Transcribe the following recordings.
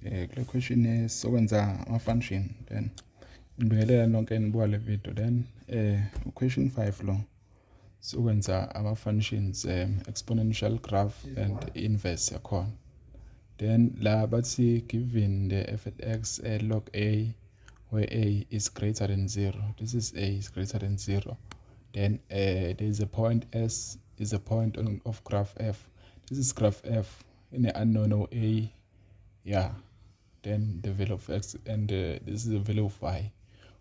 Kule question sokwenza ama-function, then ngibingelela nonke nibuka le video. Then question 5 lo sokwenza ama-functions, exponential graph and inverse yakhona. Then la bathi given the f at x log a where a is greater than 0, this is a is greater than 0, then there is a point s is a point of graph f. This is graph f in the unknown a, yeah, then the value of x and this is the value of y,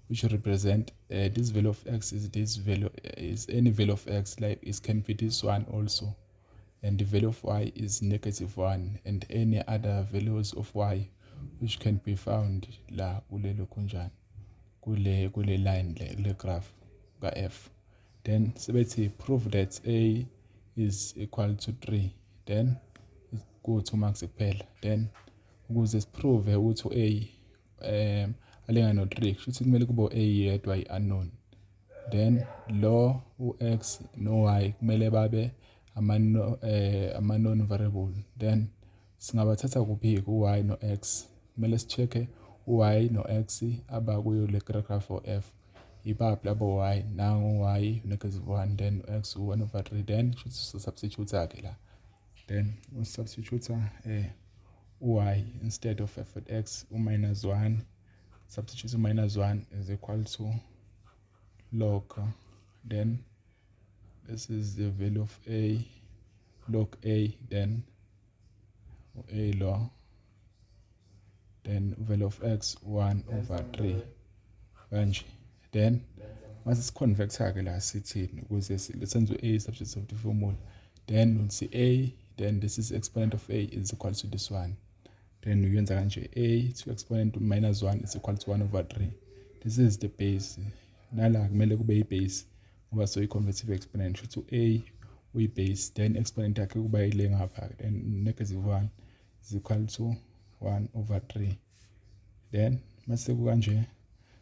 which represent this value of x is this value, is any value of x, like it can be this one also, and the value of y is negative 1 and any other values of y which can be found la kulelo kunjani kule line le kule graph ka f. Then sebethi prove that a is equal to 3, then ku 2 marks kuphela. Then ukuze siprove ukuthi a alingana no 3, kusho ukuthi kumele kube a yedwa i-unknown, then lo u-x no-y kumele babe ama-known variable. Then singabathatha kuphi u-y no-x? Kumele si-check-e u-y no-x abakuyo le graph for f. Ibaphi labo y? Nangu y negative 1, then x u-1 over 3. Then kusho substitute-ke la, then usubstitute y instead of f at x, u-minus 1, substitute minus 1 is equal to log, then this is the value of a, log a, then a lo, then value of x 1 over 3 kanje. Then mase siconverta ke la, sithini ukuze senze a subject of the formula? Then we'll see a, then this is exponent of a is equal to this one. Then uyenza kanje: a to exponent minus 1 is equal to 1 over 3. This is the base. Nala kumele kube i-base ngoba so i-convertive exponent, shuthi u-a uyi-base, then exponent yakhe kuba ile ngapha. Then negative 1 is equal to 1 over 3. Then mase kukanje,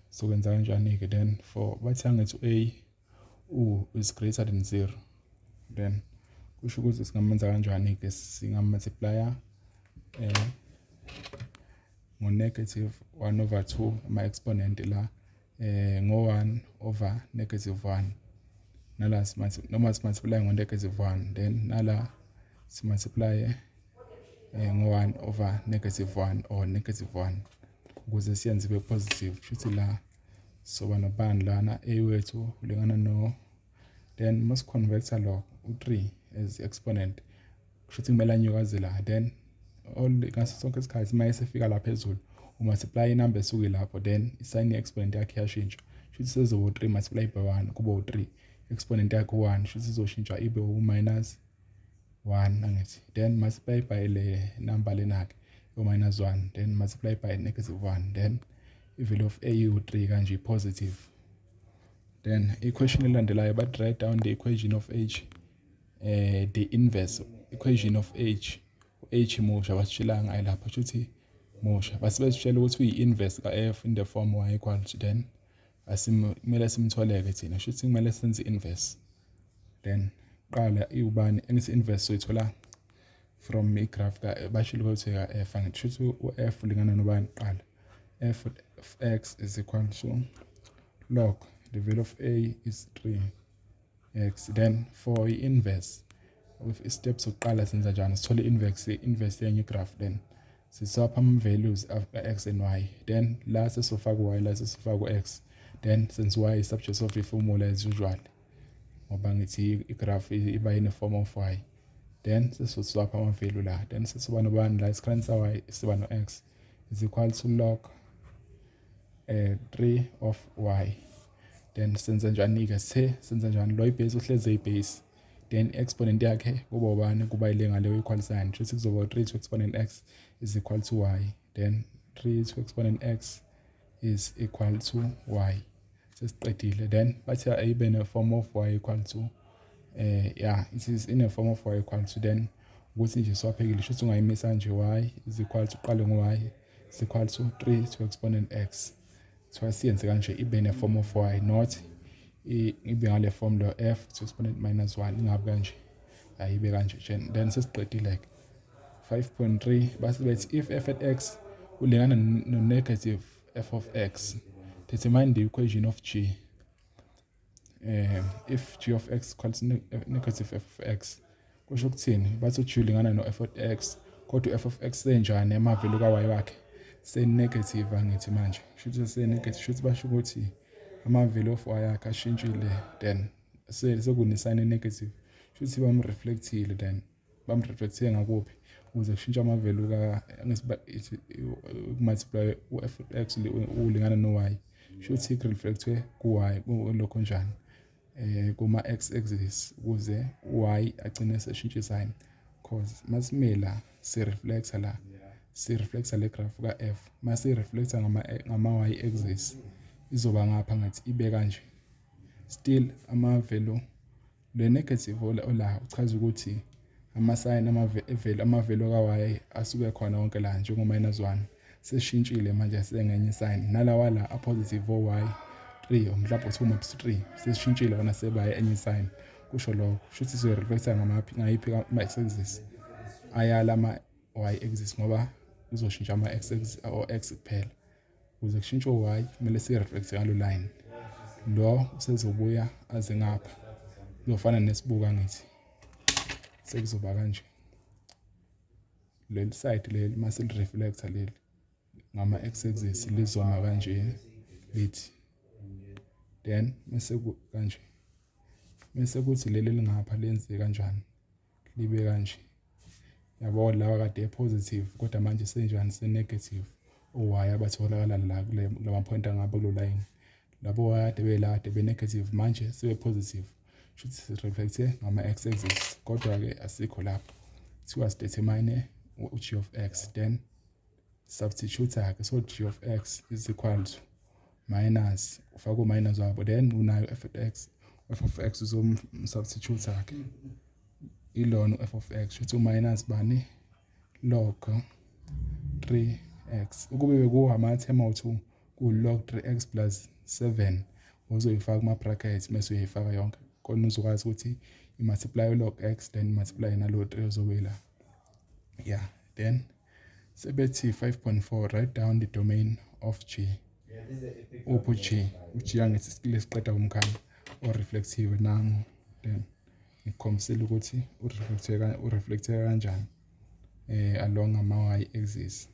sokwenza kanjani-ke? Then for bathi angithi u-a u is greater than 0, then kusho ukuthi singamenza kanjani-ke? Singamultiplya ngo-negative 1 over 2 ama-exponent la, ngo-1 over negative 1 nala, noma simultiply ngo-negative 1, then nala simultiply ngo-1 over negative 1 or negative 1 ukuze siyenze ibe positive. Kushuthi la soba nobani lana? A wethu ulingana no, then masiconverta lo u3 as exponent, kushuthi kumele anyukaze la. Then all ngaso sonke isikhathi uma esefika la phezulu, umultiply inumber esuke lapho, then isign ye-exponent yakhe iyashintsha. Kushuthi sezoba u-3 multiply by 1 kuba u-3, exponent yakhe u-1, kushuthi izoshintsha ibe u-minus 1, angithi? Then multiply by le number lena-ke, u-minus 1, then multiply by negative 1, then i-value of a u-3 kanje, positive. Then equation elandelayo but write down the equation of h, the inverse equation of h. H musha basitshelanga ngayo lapha, shuthi musha base besitshela ukuthi uyi-inverse ka-f in the form y equal to, then kumele simtholeke thina, shuthi kumele senze i-inverse. Then qala iwubani? Engithi inverse soyithola from i-graph ka bashilo ukuthi ka-f, angithi? Shuthi u-f ulingana nobani qala? F of x is equal to log, the value of a is 3 x. Then for i-inverse, with step sokuqala senza njani? Sithole i-inverse yenye graph, then siswapha ama-values of x and y. Then la sesofaka y, la sesofaka x, then since y is subject of the formula as usual, ngoba ngithi i-graph iba in a form of y, then sesoswapha ama-value la. Then sesiba nobani la? Isikhaleni sa-y siba no-x is equal to log 3 of y. Then senza njani-ke? Sithe senza njani? Lo ibase uhleze ibase, then exponent yakhe kuba ubani? Kuba ile ngaleyo equal sign. Shuthi kuzoba 3 to exponent x is equal to y. Then 3 to exponent x is equal to y. Sesiqedile. Then bathi ayibe ne-form of y equal to, yeah, it is in a form of y equal to, then ukuthi nje swaphekile, shuthi ungayimisa nje y is equal to, uqale ngo-y is equal to 3 to exponent x. Kuthiwa siyenze kanje ibe ne-form of y, not ibe ngale form lo f to exponent minus 1, ingabi kanje, ayibe kanje. Then sesiqedile-ke 5.3. Base bethi if f at x Ulingana no-negative f of x. Determine the equation of g. If g of x equals negative f of x, kusho ukuthini? Bathi u-g ulingana no-f of x, kodwa u-f of x senjani ama-value ka-y wakhe? Se-negative angithi manje. Shuthi se-negative, shuthi basho ukuthi ama-value of y akhe ashintshile, then sekune-sign e-negative. Shuthi bam-reflect-ile, then bam-reflect-ile ngakuphi? Ukuze kushintshe ama-value ka uku-multiply u-f of x ulingana no-y. Shuthi ku-reflect-we ku-y lokho njani? Kuma x axis, ukuze y agcine seshintsha sign, cause masimela si-reflecta la, si-reflecta le graph ka f, masi reflecta ngama y axis izoba ngapha ngathi ibe kanje. Still ama value le negative ola uchaza ukuthi ama sign ama value ka y asuke khona wonke la njengo -1 seshintshile manje sengenye sign, nalawa la a positive o y 3 mhlawumbe 2 maps 3 seshintshile wona seba enye sign. Kusho lokho shuthi sizo-reflecta ngamaphi, ngayiphi ama x axis? Ayala ama y axis, ngoba uzoshintsha ama x axis o x kuphela. Ukuze kushintshe u-y kumele si-reflect ngalo line lo, usezobuya aze ngapha, kuzofana nesibuka ngithi sekuzoba kanje. Leli side leli mase li-reflecta leli ngama x axis lizoma kanje lithi, then mase kanje, mase kuthi leli lingapha lenze kanjani, libe kanje. Yabo lawa kade positive, kodwa manje senjani? Se-negative. O-y abatholakala la kulama point angapha kulo line, labo y kade bela kade be-negative, manje sebe-positive. Shuthi si-reflect-e ngama-x axis, kodwa-ke asikho lapho. Kuthiwa si-determine u-g of x, then substitute-ke, so g of x is equal to minus, ufake u-minus wabo, then unayo f of x, f of x uzom-substitute-ke ilona u-f of x, shuthi u-minus bani? Log 3x. Ukube bekuwa ama-term awu-2, ku-log 3x plus 7, uzoyifaka kuma-brackets mase uyayifaka yonke, khona uzokwazi ukuthi i-multiply log x, then multiply nalo 3 ozobe la. Yeah, then sebethi 5.4, write down the domain of g. Uphi u-g? U-g angithi lesiqeda kumkhanya o-reflective nangu, then ngikukhombisile ukuthi u-reflecteka kanjani along ama y axis.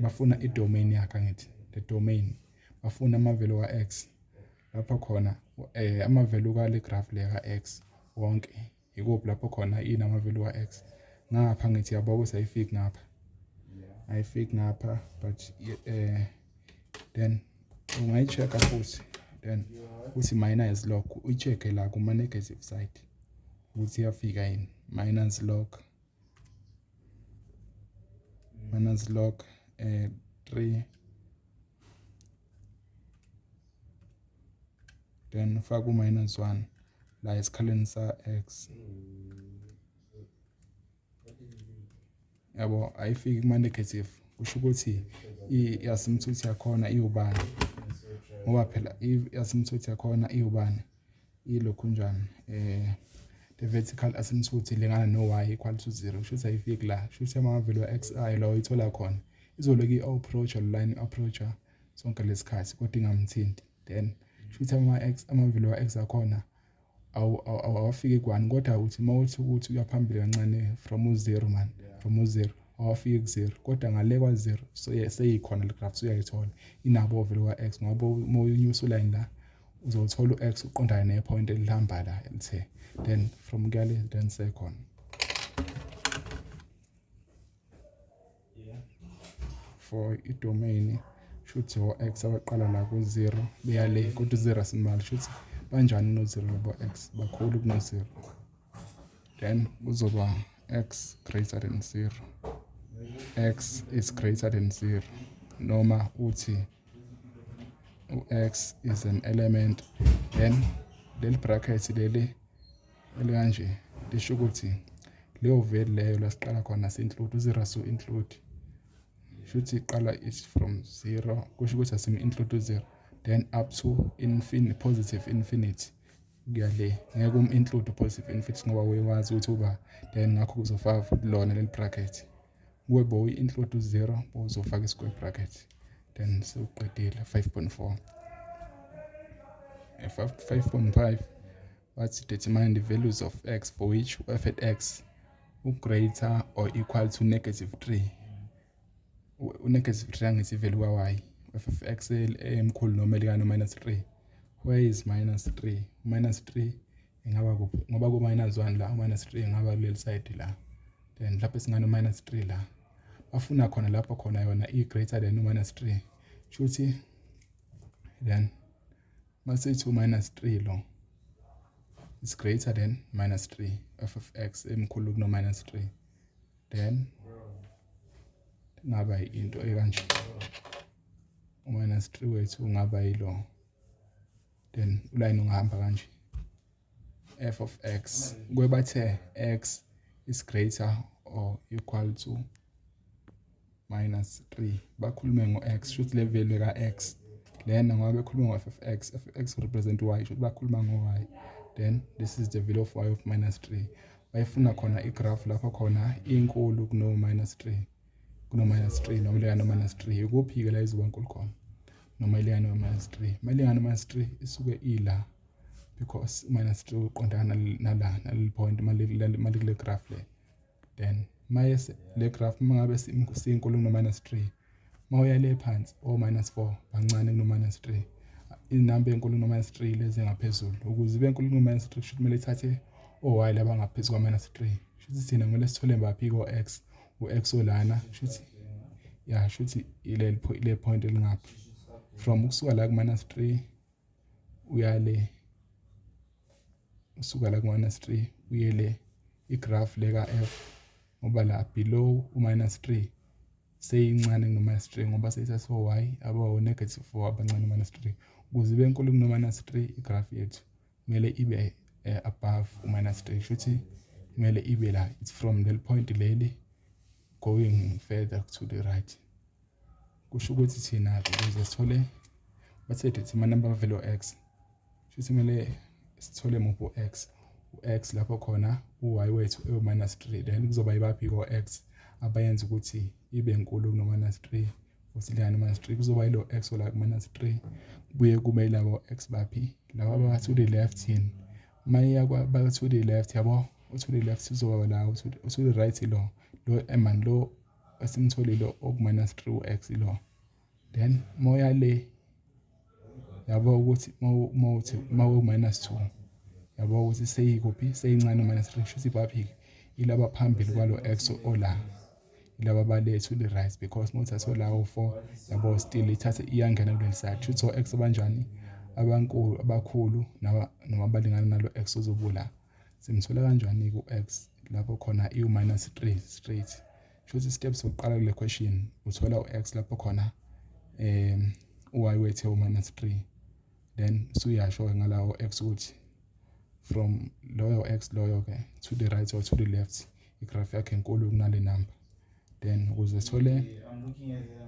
Bafuna i-domain yakhe angithi, the domain, bafuna ama-value ka-x lapho khona, ama-value kale graph le ka-x wonke, ikuphi lapho khona inama-value ka-x ngapha. Ngithi yabo ukuthi ayifiki ngapha, ayifiki ngapha, but then ungayi-check-a futhi, then uthi minus log, uyi-check-e la kuma negative side ukuthi iyafika yini, minus log 3, then ufake u-minus 1 la esikhaleni sa x. Yabo ayifiki kuma negative, kusho ukuthi i-asymptote yakhona iwubani? Ngoba phela i-asymptote yakhona iwubani? Ilokhu njani, the vertical asymptote ilingana no-y equal to 0, kusho ukuthi ayifiki la. Kusho ukuthi ama-value ka-x ayo la oyithola khona izoloku i-approach lo line, i-approach-a sonke lesikhathi kodwa ingamthinti. Then kusho ukuthi ama-x, ama-value ka-x akhona awafiki ku-1, kodwa uthi uma uthi ukuthi uya phambili kancane from u-0 man, from u-0 awafiki ku-0, kodwa ngale kwa-0 so seyikhona le graph, uyayithola inabo value ka-x, ngoba uma unyusa uline la uzothola u-x uqondane ne-point elihamba la elithe, then from kuyale then sekhona. For i-domain shuthi o-x abaqala la ku-0 beya le, kodwa u-0 asimali, shuthi banjani no-0 labo x? Bakhulu kuno-0, then kuzoba x greater than 0, x is greater than 0, noma uthi u-x is an element, then leli bracket leli elikanje lisho ukuthi leyo value leyo la siqala khona si-include u-0, so include shuthi iqala is from 0, kusho ukuthi asim-include u-0, then up to infinity, positive infinity kuya le. Ngeke um-include positive infinity ngoba uyewazi ukuthi uba, then ngakho kuzofaka futhi lona leli bracket. Kube bowu-include u-0, bowuzofaka i-square bracket, then sewuqedile. 5.4, 5.5 bathi determine the values of x for which f at x greater or equal to negative 3. U-negative 3 angithi i-value ka-y, f of x emkhulu noma elingana no-minus 3. Where is minus 3? Minus 3 ingaba kuphi? Ngoba ku-minus 1 la, minus 3 ingaba kuleli side la. Then lapho singano minus 3 la, bafuna khona lapho khona yona i-greater than u-minus 3. Shuthi then masithi u-minus 3 lo is greater than minus 3, f of x emkhulu kuno minus 3, then ngaba into ekanje, u-minus 3 wethu ungaba yilo, then uline ungahamba kanje. F of x kwebathe x is greater or equal to minus 3, bakhulume ngo-x, shuthi le value ka-x lena, ngoba bekhuluma ngo-f of x, f of x represent y, shuthi bakhuluma ngo-y. Then this is the value of y of minus 3. Bayifuna khona igraph lapho khona inkulu kuno minus 3, kuno minus 3 noma ilingana no minus 3. Ikuphi-ke la izoba nkulu khona noma ilingana no minus 3? Uma ilingana no minus 3, isuke ila, because minus 3 uqondana nala, naleli point malikule graph le. Then maye le graph mangabe sinkulu kuno minus 3, mawuya le phansi, o minus 4 bancane kuno minus 3. Inamba enkulu kuno minus 3 lezi ngaphezulu. Ukuze ibe enkulu kuno minus 3, kusho kumele ithathe o-y laba ngaphezu kwa minus 3. Shuthi thina kumele sithole mbaphi ko-x? U-x olana, shuthi ya, shuthi ile le point elingapha from ukusuka la ku minus 3 uya le, usuka la ku minus 3 uye le, igraph le ka f, ngoba la below u-minus 3 seyincane kuno-minus 3, ngoba seyithatha o-y abawu-negative 4 abancane u-minus 3. Ukuze ibe nkulu kuno-minus 3, igraph yethu kumele ibe above u-minus 3. Shuthi kumele ibe la, it's from leli point leli going further to the right. Kusho ukuthi thina-ke ukuze sithole, bathe determine number value x, shuthi kumele sithole muphi u-x? U-x lapho khona u-y wethu ewu-minus 3. Then kuzoba yibaphi ko-x abayenza ukuthi ibe nkulu kuno-minus 3 futhi ilingane no-minus 3? Kuzoba yilo x ola ku-minus 3, kubuye kube yilabo x baphi? Laba ba to the left. Yini mayiya ba to the left? Yabo, to the left uzoba la, to the right lo eman lo esimtholile oku-minus 3, u-x lo. Then moya le, yabo, ukuthi mawuthi mawu minus 2, yabo ukuthi seyikuphi? Seyincane minus 3. Shuthi baphi ilaba phambili kwalo x ola? Ilaba bale to the right, because mawuthatha lawo 4, yabo, still ithathe iyangena kuleli side. Shuthi o x abanjani abankulu, abakhulu noma abalingana nalo x ozobula? Simthola kanjani ku x lapho khona iu minus 3 straight? Shuthi steps sokuqala kule question, uthola u-x lapho khona u-y wethu u-minus 3, then usuyasho ngalawo x ukuthi from loyo x loyo ke to the right or to the left, igraph yakhe enkulu kunale number. Then ukuze sithole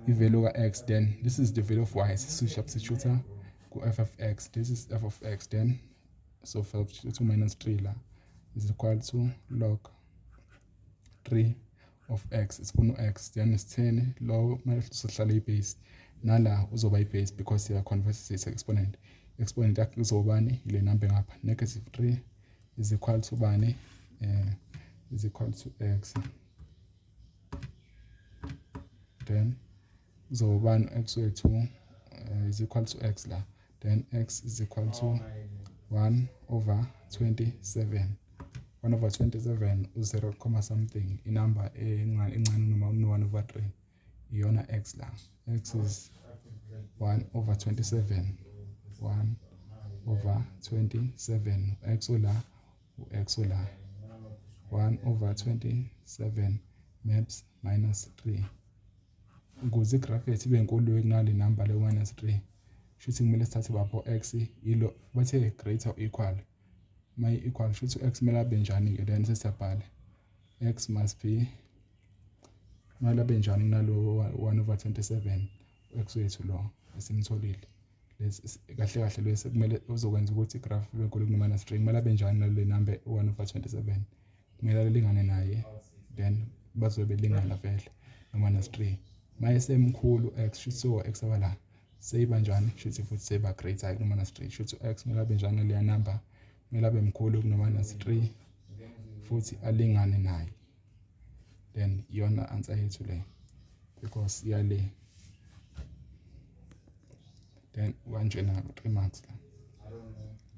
i-value ka-x, then this is the value of y, sisubstitute ku-f of x. This is f of x. Then so substitute minus 3 la is equal to log 3 of x. Sifuna u-x, then sitheni? Lo manje sihlala i-base, nala uzoba i-base because siya convert sise exponent. Exponent yakhe kuzobani? Ile number ngapha, negative 3 is equal to bani? Is equal to x. Then uzobani x wethu? Is equal to x la. Then x is equal to 1 over 27. 1 over 27 u-0 comma something, inumber encane encane noma no 1 over 3, iyona x la. X is 1 over 27, 1 over 27. X ola, u-x ola 1 over 27 maps minus 3. Ukuze igraph yethu ibe nkulu kunale number le minus 3, shuthi kumele sithathe bapho x ilo bathe greater or equal. My equal, shuthi x kumele abe njani ke? Then sesiyabhala x must be, kumele abe njani kunalo 1 over 27, x wethu lo esimtholile? Kahle kahle lesi kumele uzokwenza ukuthi igraph ibe nkulu kuno minus 3, kumele abe njani nale number 1 over 27? Kumele alingane naye, then bazobe belingana vele. no-minus 3. Mayesemkhulu x, shuthi so x abala seyiba njani? Shuthi futhi seyiba greater kuno-minus 3. Shuthi x kumele abe njani leya number? Kumele abe mkhulu kuno-minus 3 futhi alingane naye. Then iyona answer yethu le, because iyale. Then kanjena 3 marks la.